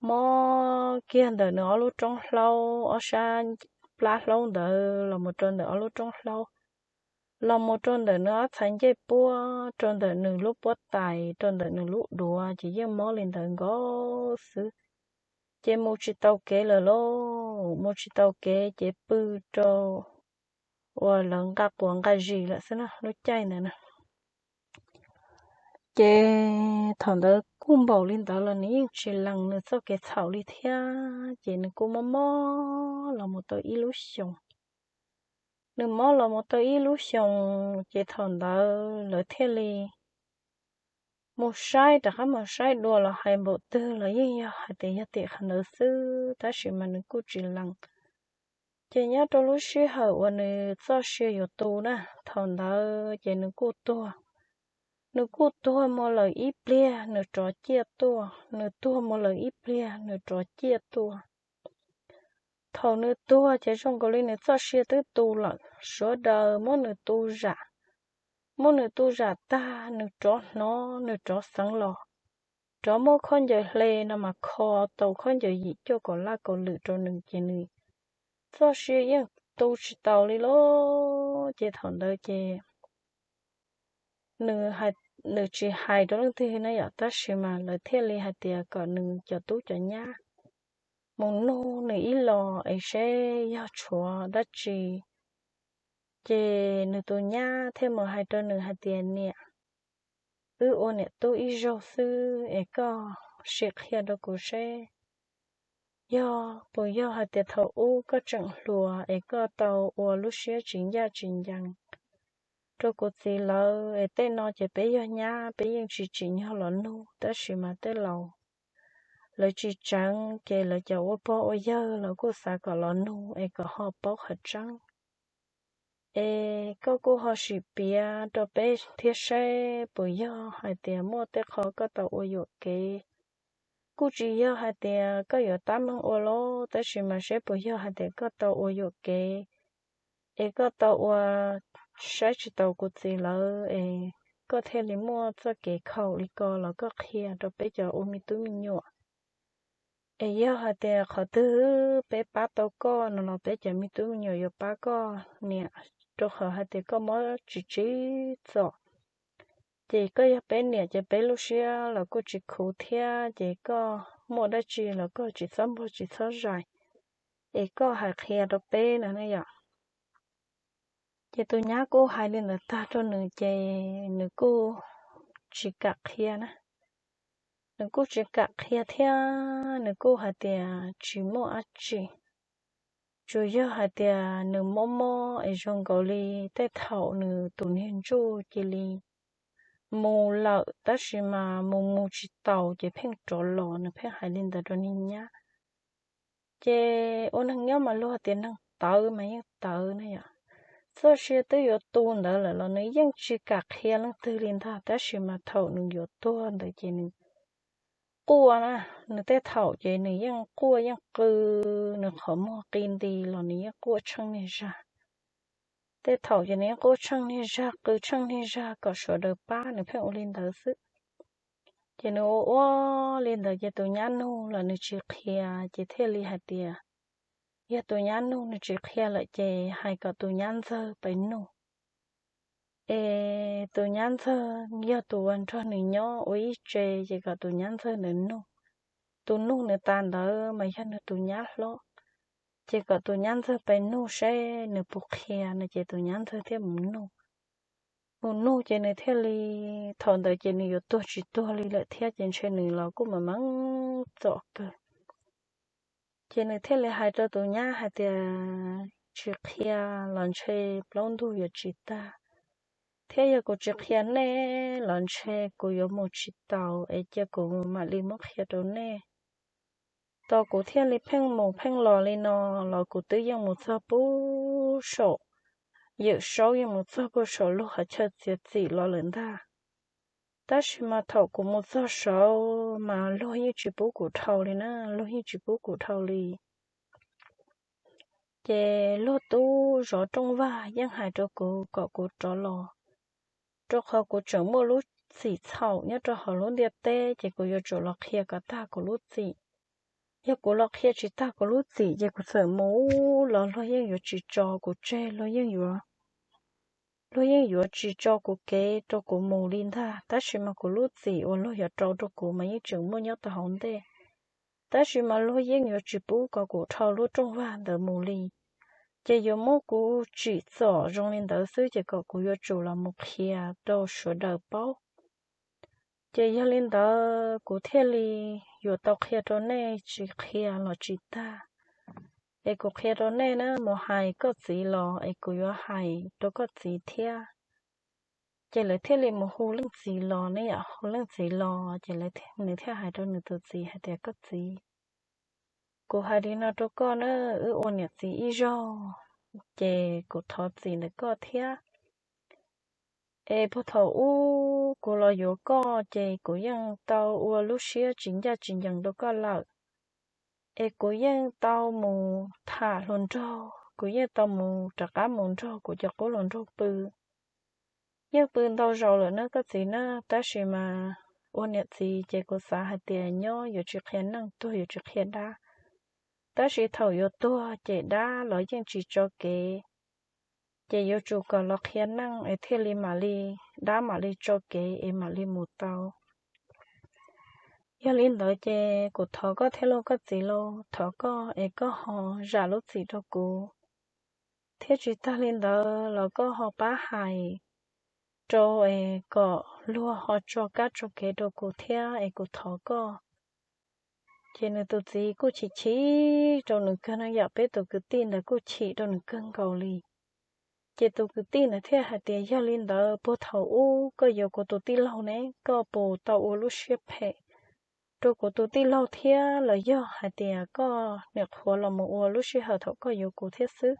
mob kiag ntawm nws ob lub roob hlaub, ob sab plab hlaub ntawd los mus rau ntawm ob lub roob hlaub. los mus rau ntawm nws ob txhais ncej puab, rau ntawm nws lub puab tais, rau ntawm nws lub duav, ces yeej mob li ntawd nkaus xwb. Ces mus tsis tau kev lawm lauj, mus tsis tau kev ces pw rau uas lawv nqa quav nqa zis lawm xwb na, lub caij ntawd na. Ces thaum ntawd kuj npaum li ntawd los nws yeej tsis lees nws txoj kev txhaum li thiab, ces nws kuj mob mob los mus tau ib lub xyoos. Nws mob los mus tau ib lub xyoos, ces thaum ntawd lawv thiaj li mus saib, rov qab mus saib dua los hais npaum twg los yeej yog hais tias yog tim qhov ntawd xwb, tab sis mas nws kuj tsis lees. Ces nyob rau lub sij hawm uas nws txoj sia yuav tu na, thaum ntawd ces nws kuj tuag. Nws kuj tuag mus lawm ib pliag nws rov ciaj tuaj, nws tuag mus lawm ib pliag nws rov ciaj tuaj. Thaum nws tuag ces zoo nkaus li nws txoj sia twb tu lawm, sawv daws muab nws tu zam. Muab nws tu zam tag, nws rov hnov, nws rov xeev los, rov muab khaub ncaws hle no mas kho tau khaub ncaws yim cuaj kaum laj kaum lwm rau nws, ces nws txoj sia yeej tu tsis taus li lauj. Ces thaum ntawd ces nws, nws tsis hais rau leej twg na yom, tab sis mas lawv thiaj li hais tias kom nws cov tub cov nyab mus nug nws ib los es seb yog tshuav dab tsi. Ces nws tus nyab thiaj mus hais rau nws hais tias, Niam, wb ua niam tub ib zaug xwb es koj sim qhia rau kuv seb yog puas yog hais tias thaum ub koj tseem hluas es koj tau ua lub siab tsis ncaj tsis ncees rau kuv txiv lawv, es tej no ces peb yog nyab peb yeej tsis tsim nyog los nug, tab sis mas tej laus lawv tsis tseev ces lawv cov ua pog ua yawg los kuj xav kom los nug es kom ho paub qhov tseeb. Es koj kuj ho sim piav rau peb thiab seb puas yog hais tias muaj tej qho koj tau ua yuam kev. Kuj tsis yog hais tias koj yuav tab meeg ua los, tab sis mas seb puas yog hais tias koj tau ua yuam kev, es koj tau ua saib tsis taus kuv txiv lawv es koj thiaj li muaj txoj kev khaum li ko los koj qhia rau peb cov ua me tub me nyuam. Es yog hais tias qhov twg peb pab tau koj no los peb cov me tub me nyuam yuav pab koj niam, rau qhov hais tias koj mob tsis tsim txom. Ces koj yog peb niam ces peb lub siab los kuj tsis khuv thiab, ces koj muaj dab tsi los koj tsis txhob npog tsis txhob zais, es koj hais qhia rau peb no ne yom. Ces tus nyab kuj hais li ntawd tag rau nws ces nws kuj tsis kam qhia na. Nws kuj tsis kam qhia thiab nws kuj hais tias tsis muaj dab tsi. Tsuas yog hais tias nws mob mob es zoo nkaus li tej thaum nws tus niag ntsuj cia li mus lawm tab sis mas mus mus tsis taus ces pheej rov los, nws pheej hais li ntawd rau niag nyab. Ces ua neeg nyob mas luag tias neeg tawv mas yeej tawv ne yom. Txoj sia twb yuav tu ntawd lawm los nws yeej tsis kam qhia leej twg li ntag, tab sis mas thaum nws yuav tuag ntawd ces nws quaj na, nws tej thaum ces nws yeej quaj yeej qw, nws qhov muag qi nti los nws yeej quaj tsheej niag zag. Tej thaum ces nws yeej quaj tsheej niag zag qw tsheej niag zag kom sawv daws pab, nws pheej ua li ntawd xwb. Ces nws ua ua li ntawd ces tus nyab nug los nws tsis qhia, ces thiaj li hais tias yog tus nyab nug nws tsis qhia lawm ces hais kom tus nyab ntxawg pais nug. Es tus nyab ntxawg yog tus uas nrog nws nyob ua ib tse, ces kom tus nyab ntxawg ntawd nug. Tus nug nws tas ntawd mas yog nws tus nyab hlob, ces kom tus nyab ntxawg pais nug seb nws puas qhia no ces tus nyab ntxawg thiaj mus nug. Mus nug ces nws thiaj li, thaum ntawd ces nws yuav tuag tsis tuag li lawm thiab ces ntshe nws los kuj mam mam txom kawg. Ces nws thiaj li hais rau tus nyab hais tias, Tsis qhia los ntshe plaub ntug yuav tsis tag, thiab yog kuv tsis qhia nej los ntshe kuv yuav mus tsis taus es cia kuv mam li muab qhia rau nej. Tos kuv thiaj li pheej mus pheej los li no los kuv twb yeej mus txog puag saum Yawm Saub, yeej mus txog puag saum luag qhov chaw txiav txim los lawm ntag. Tab sis mas thaum kuv mus txog saud mas luag yeej tsis pub kuv dhau li na, luag yeej tsis pub kuv dhau li. Ces luag tub zov rooj vag yeej hais rau kuv kom kuv rov los, rau qhov kuv tseem muaj lub txim txhaum nyob rau hauv lub ntiaj teb, ces kuv yuav tsum los qhia kom tag kuv lub txim. Yog kuv los qhia tsis tag kuv lub txim ces kuv txawm mus los luag yeej yuav tsis tso kuv tseg, luag yeej yuav luag yeej yuav tsis tso kuv kev rau kuv mus li ntag, tab sis mas kuv lub txim uas luag yuav rau rau kuv mas yeej tseem muaj nyob tau hauv ntej. Tab sis mas luag yeej yuav tsis pub kom kuv dhau lub rooj vag ntawd mus li, ces yuav muab kuv tsim txom zoo li ntawd xwb, ces kom kuv yuav tsum los mus qhia rau sawv daws paub. Ces yog li ntawd kuv thiaj li yuav tau qhia rau nej, tsis qhia los tsis tag. Es kuv qhia rau nej na, mus hais koj txiv los es kuv yuav hais rau koj txiv thiab. Ces lawv thiaj li mus hu leej txiv los ne yom, hu leej txiv los ces nws thiaj hais rau nws tus txiv hais tias, Koj txiv, kuv hais li no rau koj na, wb ua niam txiv ib zaug, ces kuv thov txim ntawm koj thiab. Es puag thaum ub kuv los yuav koj ces kuv yeej tau ua lub siab tsis ncaj tsis ncees rau koj lawm. Es kuv yeej tau mus tham hluas nraug, kuv yeej tau mus rov qab mus nrog kuv cov qub hluas nraug pw. Yeej pw ntau zaus lawm na koj txiv na, tab sis mas ua niam txiv ces kuv xav hais tias nyob yuav tsis qhia neej, tuag yuav tsis qhia dab. Tab sis thaum yuav tuag ces dab los yeej tsis tso kev, ces yuav tsum kom los qhia neej es thiaj li mam li, dab mam li tso kev es mam li mus tau. Yog li ntawd ces kuv thov koj thiab lauj koj txiv lauj, thov koj es koj ho zam lub txim rau kuv, thiab tsis tag li ntawd los koj ho pab hais rau es kom luag ho tso kab tso kev rau kuv thiab es kuv thov koj. Ces nws tus txiv kuj chim chim rau nws kawg no yom, peb tus kwv tij ntawd kuj chim rau nws kawg nkaus li. Ces tus kwv tij ntawd thiaj hais tias, Yog li ntawd puag thaum ub koj yuav kuv tus tij laug ne, koj puas tau ua lub siab phem rau kuv tus tij laug thiab los yog hais tias koj niam qhuav los mus ua lub sij hawm thaum koj yuav kuv thiab xwb?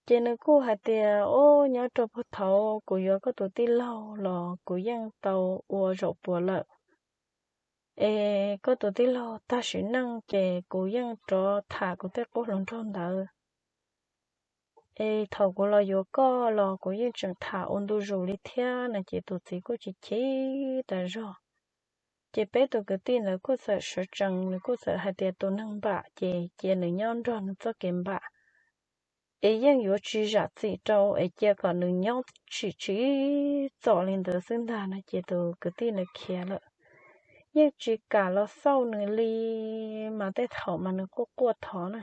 Ces nws kuj hais tias, Ob, nyob rau puag thaum kuv yuav koj tus tij laug los kuv yeej tau ua zaum puav lawm. Es koj tus tij laug tag sim neej ces kuv yeej rov tham kuv tej qub hluas nraug ntawd. Es thaum kuv los yuav koj los kuv yeej tseem tham ua ntu zus li thiab no. Ces tus txiv kuj chim chim tas zog. Ces peb tus kwv tij ntawd kuj txawm sawv tsees, nws kuj txawm hais tias tus neeg npam ces cia nws nyob nrog nws txoj kev npam, es yeej yuav tsis zam txim rau, es cia kom nws nyob tsim tsim txom li ntawd xwb ntag no. Ces tus kwv tij ntawd khiav lawm, yeej tsis kam los xauj nws li. Mas tej thaum mas nws quaj quaj thov na,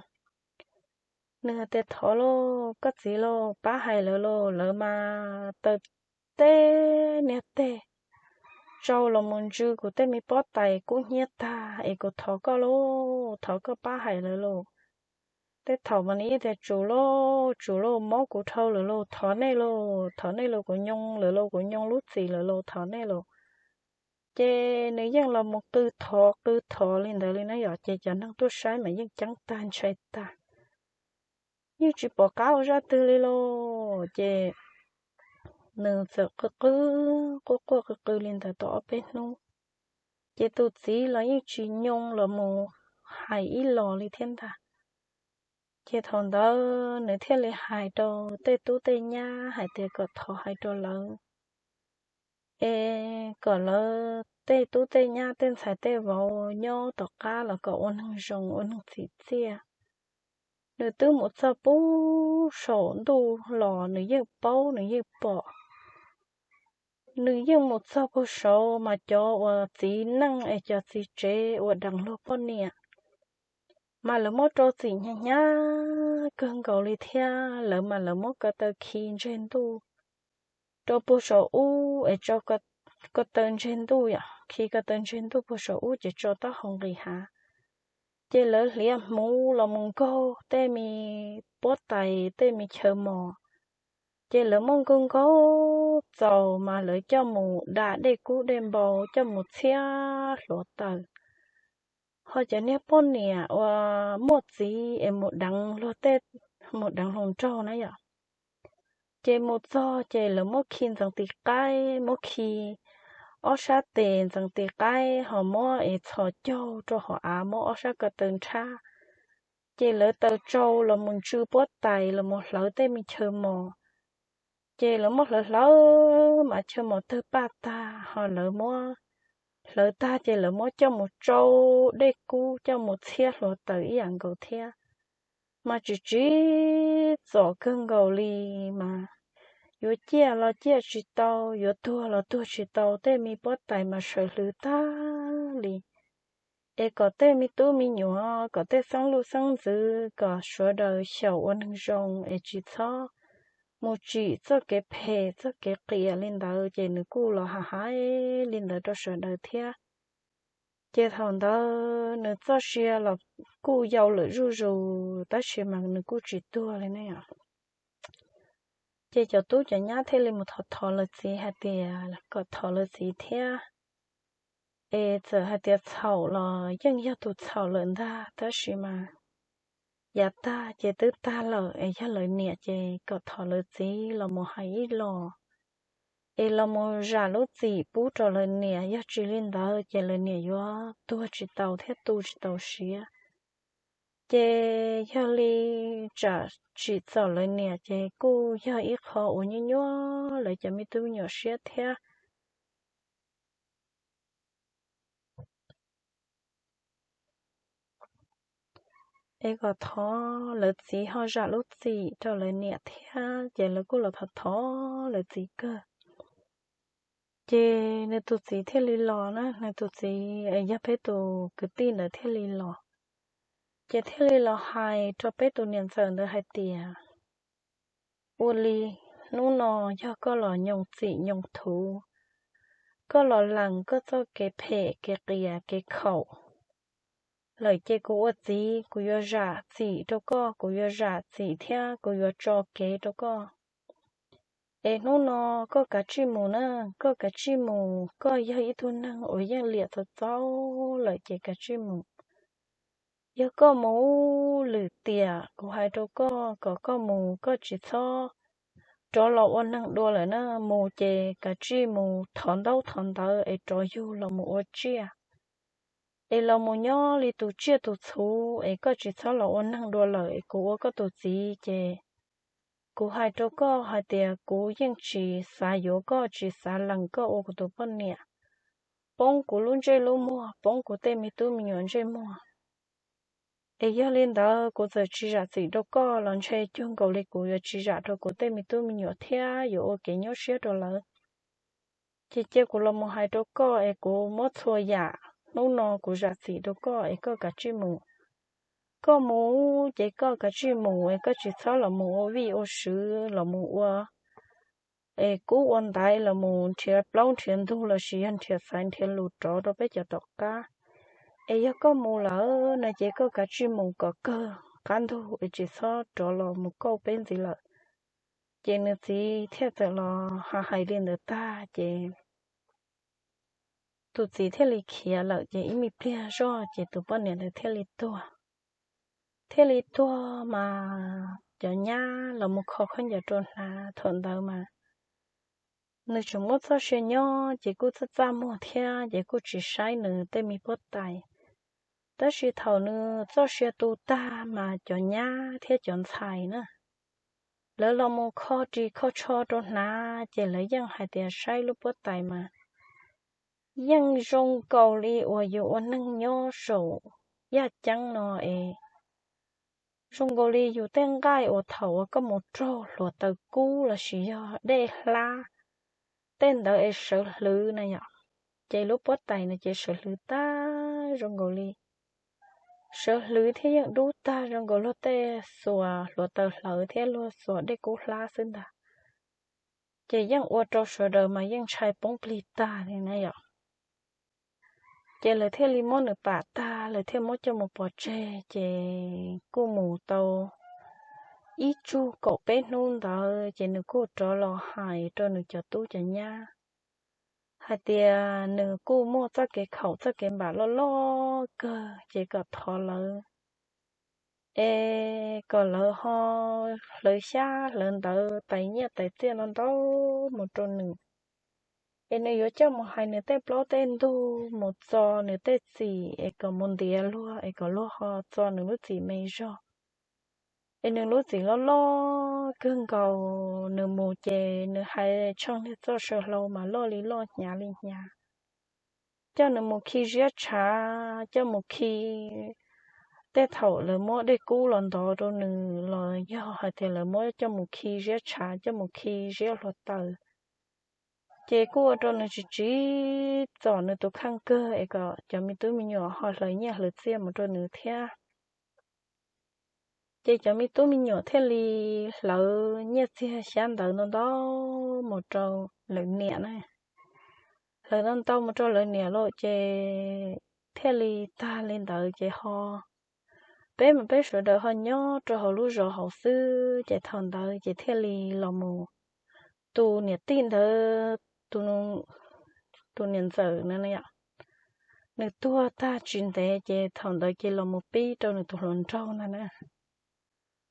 nws hais tias, Thov lauj, koj txiv lauj, pab hais lawv lauj, lawv mas taw teb niag teg tsau los mus ntsw kuv tej me pob tais kub hnyiab tag, es kuv thov koj lauj, thov koj pab hais lawv lauj. Tej thaum mas nws yeej tias, Tsum lauj, tsum lauj, mob kuv dhau lawm lauj, thov nej lauj, thov nej lauj, kuv nyoo lawm lauj, kuv nyoo lub txim lawm lauj, thov nej lauj. Ces nws yeej los mus qw thov qw thov li ntawd li na yom, ces cov neeg tuaj saib mas yeej ceeb tag ntshai tag, yeej tsis pom qab ua zaj twg li lauj. Ces nws txawm qw qw, quaj quaj qw qw li ntawd tau ob peb hnub, ces tus txiv los yeej tsis nyoo los mus hais ib los li thiab ntag. Ces thaum ntawd nws thiaj li hais rau tej tub tej nyab hais tias kom thov hais rau lawv, es kom lawv tej tub tej nyab tej ntxhais tej vauv nyob tom qab los kom ua neeg zoo ua neeg txim txiaj. Nws twb mus txog puag saum ntuj los nws yeej paub nws yeej pom. Nws yeej mus txog puag saud mas cov uas txiv neej es cov txiv tsev uas deev luag poj niam mas lawv muab rau txim hnyav hnyav kawg nkaus li thiab. Lawv mas lawv muab ko taw khi ntseg ntuj rau puag saum ub es tso ko taw ntseg ntuj yom, khi ko taw ntseg ntuj puag saum ub ces tso taub hau nqis hav. Ces lawv hliav hmuv los mus nkaug tej me puab tais tej me chaw mos. Ces lawv muab nkaug nkaug txaus mas lawv coj mus da dej kub dej npau coj mus txhiab hluav taws. Ho cov niag poj niam uas muaj txiv es mus deev luag tej, mus deev hluas nraug na yom, ces mus txog ces lawv muab khi ntxeev tis qaib, muab khi ob sab tes ntxeev tis qaib ho muab es txhos caug rau hauv av, muab ob sab ko taw nrhab. Ces lawv taws tsau los mus ntsw puab tais los mus hlawv tej me chaw mos. Ces lawv muab hlawv hlawv mas chaw mos tawg paj tag ho lawv muab hlawv tag ces lawv muab coj mus tsau dej kub coj mus txhiab hluav taws ib yam nkaus thiab. Mas tsis tsim txom kawg nkaus li mas yuav ciaj los ciaj tsis tau, yuav tuag los tuag tsis tau, tej me pob tais mas sawv hlwv tag li. Es kom tej me tub me nyuam, kom tej xeeb luj xeeb ntxwv, kom sawv daws xyaum ua neeg zoo es tsis txhob mus tsim txoj kev phem txoj kev qias li ntawd. Ces nws kuj los hais li ntawd rau sawv daws thiab. Ces thaum ntawd nws txoj sia los kuj yau lawm zuj zus, tab sis mas nws kuj tsis tuag li ne. Ces cov tub cov nyab thiaj li mus thov thov lawv txiv hais tias kom thov lawv txiv thiab. Es txawm hais tias txhaum los yeej yog tus txhaum lawm ntag, tab sis mas yav tag ces twb tag lawm, es yog lawv niam ces kom thov lawv txiv los mus hais ib los, es los mus zam lub txim pub rau lawv niam. Yog tsis li ntawd ces lawv niam yuav tuag tsis tau thiab tu tsis tau siab. Ces yog li tsam tsim txom lawv niam ces kuj yog ib qho uas nyuaj nyuaj lawv cov me tub me nyuam siab thiab. Es kom thov lawv txiv ho zam lub txim rau lawv niam thiab, ces lawv kuj los thov thov lawv txiv kawg. Ces nws tus txiv thiaj li los na, nws tus txiv yog peb tus kwv tij ntawd thiaj li los. Ces thiaj li los hais rau peb tus niam ntxawm ntawd hais tias, ua li, hnub no yog koj los nyoos txim nyoos thuv, koj los lees koj txoj kev phem kev qias kev khaum lawm ces kuv ua txiv kuv yuav zam txim rau koj, kuv yuav zam txim thiab kuv yuav tso kev rau koj. Es hnub no koj kav tsij mus na, koj kav tsij mus, koj yog ib tug neeg uas yeej liam txaus txaus lawm ces kav tsij mus. Yog koj mus lwm tiam kuv hais rau koj kom koj mus koj tsis txhob rov los ua neeg dua lawm na, mus ces kav tsij mus thov ntaub thov ntawv es rov yug los mus ua tsiaj, es los mus nyob li tus tsiaj tus txhu, es koj tsis txhob los ua neeg dua lawm es kuv ua koj tus txiv ces kuv hais rau koj hais tias kuv yeej tsis xav yuav koj, tsis xav lees koj ua kuv tus poj niam. Poob kuv lub ntsej lub muag, poob kuv tej me tub me nyuam ntsej muag. Es yog li ntawd kuv txawm tsis zam txim rau koj los ntshe cuag nkaus li kuv yuav tsis zam rau kuv tej me tub me nyuam thiab yuav ua kev nyuaj siab rau lawv. Ces cia kuv los mus hais rau koj es kuv muab txhua yam hnub no kuv zam txim rau koj es koj kav tsij mus. Koj mus ces koj kav tsij mus es koj tsis txhob los mus ua vij ua sw, los mus ua es kub ua ntaiv, los mus nrhiav plaub nrhiav ntug los sis yog nrhiav xaiv nrhiav lus rov rau peb cov tom qab. Es yog koj mus lawm no ces koj kav tsij mus kom kawg qab ntug es tsis txhob rov los mus kauj peb ntxiv lawm. Ces nws txiv thiaj txawm los hais li ntawd tag ces tus txiv thiaj li khiav lawm ces ib me pliag zoj ces tus poj niam ntawd thiaj li tuag. Thiaj li tuag mas cov nyab los mus kho khaub ncaws rau hnav, thaum ntawd mas nws tseem muaj txoj sia nyob ces kuj txaj txaj muag thiab ces kuj tsis saib nws tej me pob tais. Tab sis thaum nws txoj sia tu tag mas cov nyab thiab cov ntxhais na, lawv los mus kho ris kho tsho rau hnav ces lawv yeej hais tias saib lub pob tais mas yeej zoo nkaus li uas yus ua neeg nyob saum yaj ceeb no es zoo nkaus li yus tej nqaij uas thaum uas koj mus raug hluav taws kub los sis yog dej hlab tej ntawd es sawv hlwv na yom. Ces lub pob tais no ces sawv hlwv tag zoo nkaus li, sawv hlwv thiab yeej dub tag zoo nkaus luag tej xuas hluav taws hlawv thiab luag xuas dej kub hlab xwb ntag. Ces yeej ua rau sawv daws mas yeej ntshai poob plig tag li na yom. Ces lawv thiaj li muab nws pam tag, lawv thiaj muab coj mus pov tseg, ces kuj mus tau ib tsug kaum peb hnub ntawd ces nws kuj rov los hais rau nws cov tub cov nyab hais tias nws kuj muaj txoj kev khaum txoj kev npam loj loj kawg ces kom thov lawv es kom lawv ho hlawv xyab hlawv ntawv tais nyiaj tais txiaj ntau ntau mus rau nws, es nws yuav coj mus hais nws tej plaub tej ntug, mus txo nws tej txim es kom mus ntiav luag es kom luag ho txo nws lub txim me zog. Es nws lub txim loj loj kawg nkaus, nws mus ces nws hais tsheej niag txoj saw hlau mas loj li loj hnyav li hnyav. Coj nws mus khi ziab tshav, coj mus khi tej thaum lawv muab dej kub los ntov rau nws los yog hais tias lawv muab coj mus khi ziab tshav, coj mus khi ziab hluav taws, ces kuj ua rau nws tsis tsiv txom nws tus kheej kawg es kom cov me tub me nyuam ho hlawv nyiaj hlawv txiaj mus rau nws thiab. Ces cov me tub me nyuam thiaj li hlawv nyiaj txiag xyab ntawv ntau ntau mus rau lawv niam na. Hlawv ntau ntau mus rau lawv niam lawm ces thiaj li tag li ntawd ces ho peb mas peb sawv daws ho nyob rau hauv lub zos hauv xwb, ces thaum ntawd ces thiaj li los mus tus niam tij ntawd, tus niam ntxawm na, nws tuag tag tsis ntev ces thaum ntawd ces los mus pib rau nws tus hluas nraug ntag na.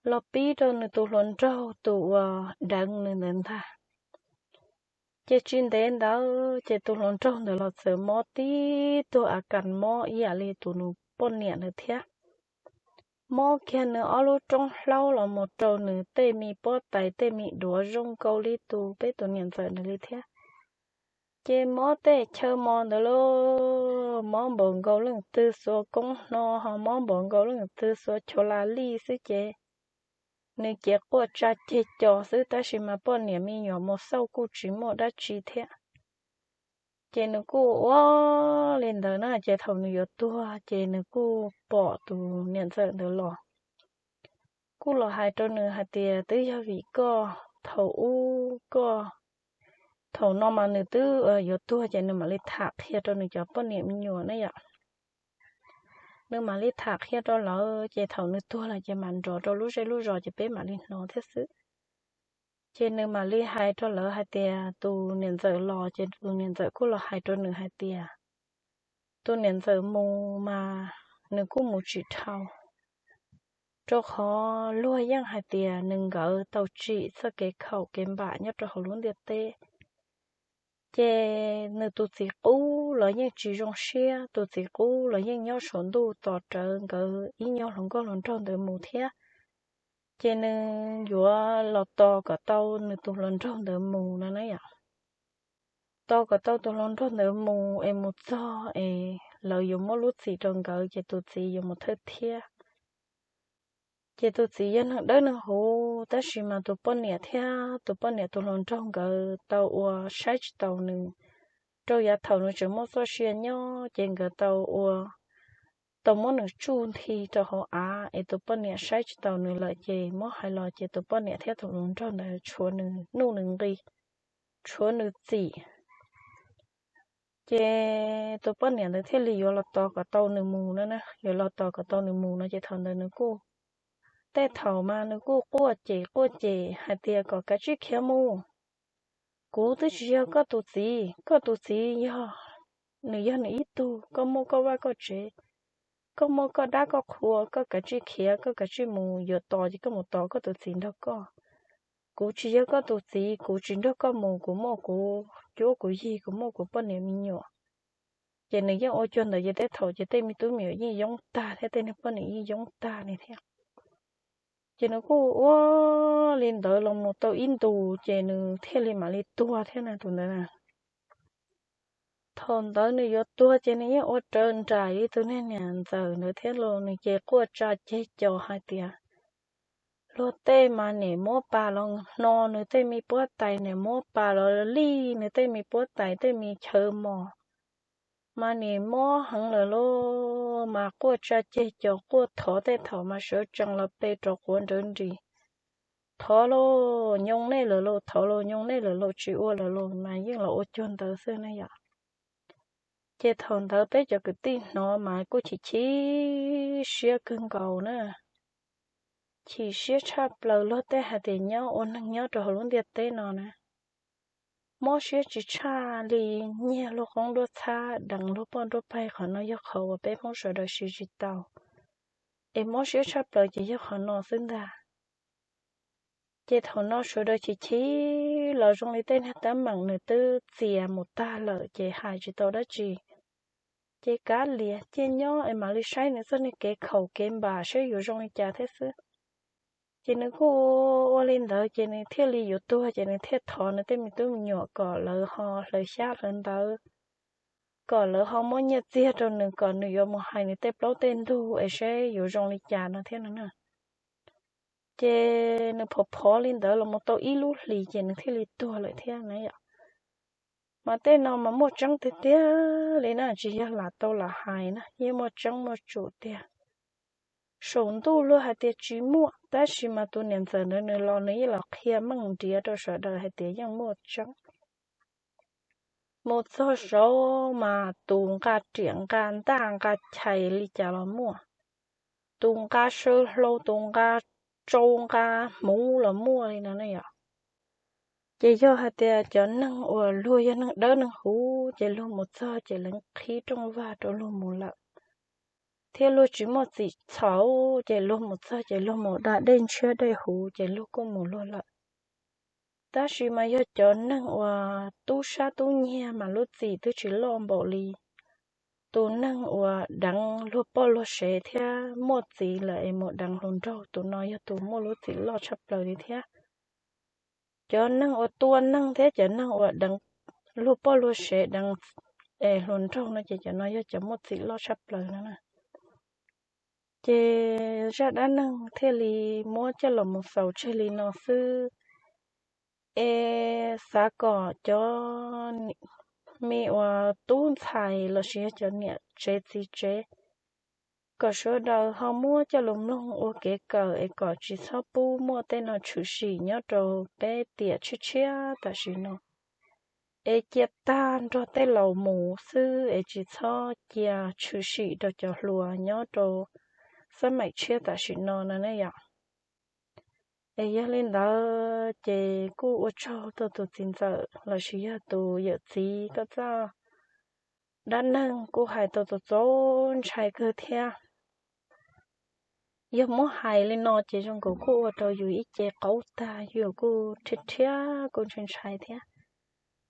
Los pib rau nws tus hluas nraug tus uas deev nws ntawd ntag. Ces tsis ntev ntawd ces tus hluas nraug ntawd los txawm mob tib tug a kas mob ib yam li tus nws poj niam ntawd thiab. Mob kiag nws ob lub roob hlaub los mus rau nws tej me pob tais tej me duav zoo nkaus li tus peb tus niam ntxawm ntawd li thiab. Ces mob tej chaw mos ntawd lauj, mob npaum nkaus leej twg xuas koob hno ho mob npaum nkaus leej twg xuas chaw la lij xwb ces nws ces quaj tsa ceg cos xwb tab sis mas poj niam me nyuam mus xauj kuj tsis muaj dab tsi thiab. Ces nws kuj ua li ntawd na ces thaum nws yuav tuag ces nws kuj pom tus niam ntxawm ntawd los, kuj los hais rau nws hais tias twb yog vim koj thaum ub koj, thaum no mas nws twb yuav tuag ces nws mam li tham qhia rau nws cov poj niam me nyuam na yom. Nws mam li tham qhia rau lawv ces thaum nws tuag lawm ces mam nrov rau lub zej lub zos ces peb mam li hnov thiab xwb. Ces nws mam li hais rau lawv hais tias tus niam ntxawm los ces tus niam ntxawm kuj los hais rau nws hais tias tus niam ntxawm mus mas nws kuj mus tsis dhau, rau qhov luag yeej hais tias nws nkawd tau tsim txoj kev khaum kev npam nyob rau hauv lub ntiaj teb. Ces nws tus txiv qub los yeej tsis zoo siab, tus txiv qub los yeej nyob saum ntuj tos rawv nkawd ib nyuag hluas nkauj hluas nraug ntawd mus thiab. Ces nws yuav los tos kom tau nws tus hluas nraug ntawd mus no na yom. Tos kom tau tus hluas nraug ntawd mus es mus txog es lawv yuav muab lub txim rau nkawd ces tus txiv yuav mus thawj thiab. Ces tus txiv yog neeg dawb neeg huv tab sis mas tus poj niam thiab tus poj niam tus hluas nraug nkawd tau ua saib tsis taus nws, rau yav thaum nws tseem muaj txoj sia nyob ces nkawd tau ua, tau muab nws tsuj nthi rau hauv av es tus poj niam saib tsis taus nws lawm ces muab hais los ces tus poj niam thiab tus hluas nraug ntawd tshuav nws nuj nws nqi, tshuav nws txim. Ces tus poj niam ntawd thiaj li yuav los tos kom tau nws mus no na, yuav los tos kom tau nws mus no ces thaum ntawd nws kuj, tej thaum mas nws kuj quaj cem quaj cem hais tias kom kav tsij khiav mus, kuv twb tsis yog koj tus txiv, koj tus txiv yog, nws yog nws ib tug, koj muaj koj vaj koj tsev, koj muaj koj dab koj qhua, koj kav tsij khiav, koj kav tsij mus, yuav tos ces koj mus tos koj tus txiv nrog koj. Kuv tsis yog koj tus txiv, kuv tsis nrog koj mus, kuv muaj kuv cuab kuv yig, kuv muaj kuv poj niam me nyuam. Ces nws yeej ua cuag ntawd ces tej thaum ces tej me tub me nyuam yeej yoob tag thiab tej niag poj niam yeej yoob tag li thiab. Ces nws kuj ua li ntawd los mus tau ib ntus ces nws thiaj li mam li tuag thiab na tus ntawd na. Thaum ntawd nws yuav tuag ces nws yeej ua raws nraim li tus niag niam ntxawm ntawd thiab los nws ces quaj tsa ceg cos hais tias luag tej mas niam muab pas los hno nws tej me puab tais, niam muab pas los lij nws tej me puab tais tej me chaw mos, mas niam mob heev lawm lauj, mas quaj tsa ceg cos quaj thov tej thaum mas sawv tsees los pe rov quav nrawv nris, thov lauj nyoo nej lawm lauj, thov lauj nyoo nej lawm lauj, tsis ua lawm lauj, mas yeej los ua cuag ntawd xwb na yom. Ces thaum ntawd peb cov kwv tij hnov mas kuj chim chim siab kawg nkaus na. Chim siab tshaj plaws, luag tej hais tias nyob ua neeg nyob rau hauv lub ntiaj teb no na, mob siab tsis tshaj li nyiag luag qoob nruab txhab, deev luag poj nruab peg, qhov no yog qhov uas peb Hmoob sawv daws siv tsis tau. Es mob siab tshaj plaws ces yog qhov no xwb ntag. Ces thaum no sawv daws chim chim los zoo li tej niag teeb meem nws twb txias mus tag lawm ces hais tsis tau dab tsi. Ces kav liam cia nyob es mam li saib nws txoj niag kev khaum kev npam saib yuav zoo li cas thiab xwb. Ces nws kuj ua li ntawd ces nws thiaj li yuav tuag ces nws thiaj thov nws tej me tub me nyuam kom lawv ho hlawv xyab hlawv ntawv, kom lawv ho muab nyiaj txiag rau nws kom nws yuav mus hais nws tej plaub tej ntug es seb yuav zoo li cas no thiab no na. Ces nws phov phov li ntawd los mus tau ib lub hlis ces nws thiaj li tuag lawm thiab na yom. Mas tej no mas muaj tseeb tiag tiag li na, tsis yog lam tau lam hais na, yeej muaj tseeb muaj tsum tiag. Saum ntuj luag hais tias tsis muaj, tab sis mas tus niam ntxawm ntawd nws los nws yeej los qhia meej nriav rau sawv daws hais tias yeej muaj tseeb. Mus txog saud mas tus nqa riam nqa ntaj nqa chais li cas los muaj, tus nqa saw hlau tus nqa tsau nqa hmuv los muaj li no ne yom. Ces yog hais tias cov neeg uas luag yog neeg dawb neeg huv ces luag mus txog ces lawv qhib rooj vag rau luag mus lawm, thiab luag tsis muaj txim txhaum ces luag mus txog ces luag mus da dej ntshiab dej huv ces luag kuj mus luag lawm. Tab sis mas yog cov neeg uas tub sab tub nyiag mas lub txim twb tsis loj npaum li tus neeg uas deev luag poj luag sev thiab muaj txiv lawm es mus deev hluas nraug, tus no yog tus muaj lub txim loj tshaj plaws li thiab. Cov neeg uas tua neeg thiab cov neeg uas deev luag poj luag sev deev es hluas nraug no ces cov no yog cov muaj txim loj tshaj plaws no na. Ces zaj dab neeg thiaj li muab coj los mus xaus tseg li no xwb. Es xav kom cov me uas tub ntxhais los sis yog cov niam tsev txiv tsev, kom sawv daws ho muab coj los mloog ua kev kawm es kom tsis txhob pub muaj tej no tshwm sim nyob rau peb tiam tshiab tshiab tam sim no. Es cia tag nrog tej laus mus xwb es tsis txhob cia tshwm sim rau cov hluas nyob rau xab maim tshiab tam sim no no ne yom. Es yog li ntawd ces kuj ua tsaug rau tus txiv ntxawm los sis yog tus yawm txiv koj txoj dab neeg kuj hais tau txaus ntshai kawg thiab. Yog muab hais li no ces zoo nkaus kuj ua rau yus ib ce qaub tag, yus kuj rhiab rhiab kuj ntshai ntshai thiab.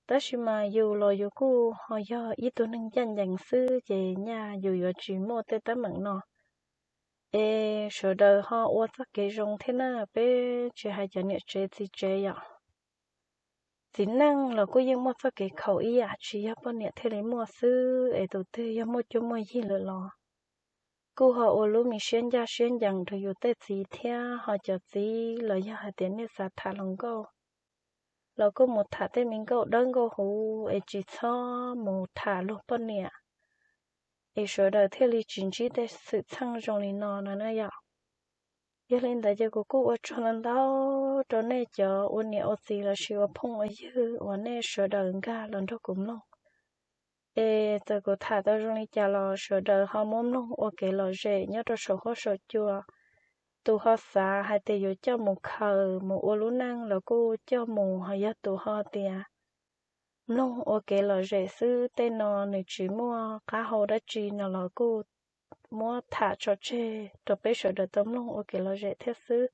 Tab sis mas yus los yus kuj ho yog ib tug neeg ncaj ncees xwb ces nyaj yus yuav tsis muaj tej teeb meem no. Es sawv daws ho ua txoj kev zoo thiab na, peb tsis hais cov niam tsev txiv tsev yom. Txiv neej los kuj yeej muaj txoj kev khaum ib yam, tsis yog poj niam thiaj li muaj xwb, es tus twg yog muaj cuab muaj yig lawm los kuj ho ua lub me siab ncaj siab ncees rau yus tej txiv thiab. Ho cov txiv los yog hais tias nej xav tham hluas nkauj los kuj mus tham tej me nkauj dawb nkauj huv es tsis txhob mus tham luag poj niam, es sawv daws thiaj li tsis ntsib tej xwm txheej zoo li no no na yom. Yog li ntawd ces kuv kuj ua tsaug ntau ntau rau nej cov ua niam ua txiv los sis ua phooj ua ywg uas nej sawv daws nkag los nrog kuv mloog. Es txawm kuv tham tau zoo li cas los sawv daws ho muab mloog ua kev lom zem nyob rau saum huab saum cua. Tus ho xav hais tias yuav coj mus khaws mus ua lub neej los kuj coj mus, ho yog tus ho tias mloog ua kev lom zem xwb, tej no nws tsis muaj qab hau dab tsi no los kuj muab tham tso tseg rau peb sawv daws tau mloog ua kev lom zem thiab xwb.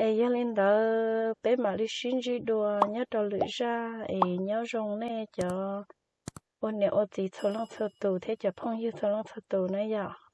Es yog li ntawd peb mam li sib ntsib dua nyob rau lwm zaj, es nyob zoo nej cov ua niam ua txiv txhua leej txhua tus thiab cov phooj ywg txhua leej txhua tus na yom.